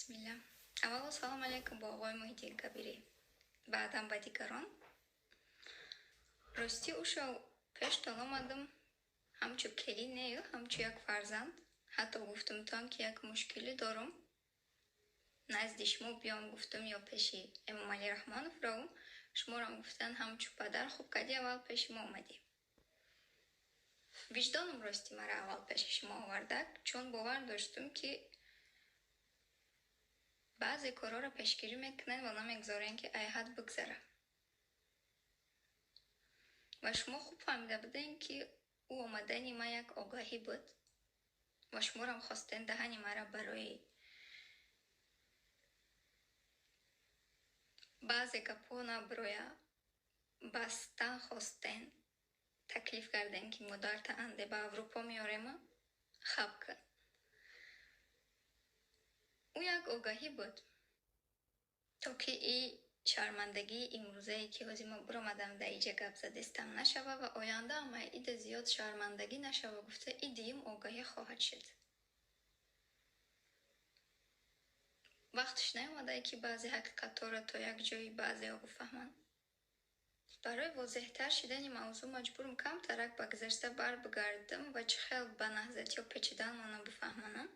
Бисмилла. Аввало, салом алейкум бо оғои Муҳиддин Кабирӣ, баъдан ба дигарон. Ростӣ, ӯшо пештон омадам ҳамчу келин нею, ҳамчу як фарзанд. Ҳатто гуфтумтон, ки як мушкилӣ дорум, назди шумо биём, гуфтум, ё пеши Эмомалӣ Раҳмонов равм. Шуморам гуфтан, ҳамчу падар хуб кардӣ, аввал пеши мо омадӣ. Виҷдоном, рости, мара аввал пеши шумо овардак, чун бовар доштум, ки баъзе корҳоро пешгирӣ мекунед ва намегузорем, ки ай ҳад бигзара. Ва шумо хуб фаҳмида будем, ки ӯ омадани ман як огаҳӣ буд ва шуморам хостем даҳани мара барои баъзе гапҳо наброя бастан хостен, таклиф кардем, ки модарта анде ба Аврупо меорема, хаб кун. Ӯ як огаҳӣ буд, то ки и шармандагии имрӯзае, ки ҳозир ма биромадам дар иҷа гап задистам, нашава ва оянда ама ида зиёд шармандагӣ нашава гуфта, и дуюм огаҳӣ хоҳад шуд. Вақташ наомадае, ки баъзе ҳақиқатҳоро то як ҷои баъзеҳо бифаҳманд. Барои возеҳтар шидани мавзӯъ маҷбурам камтарак ба гузашта барбигардам ва чӣ хел ба наҳзатиҳо печиданмонро бифаҳмонам.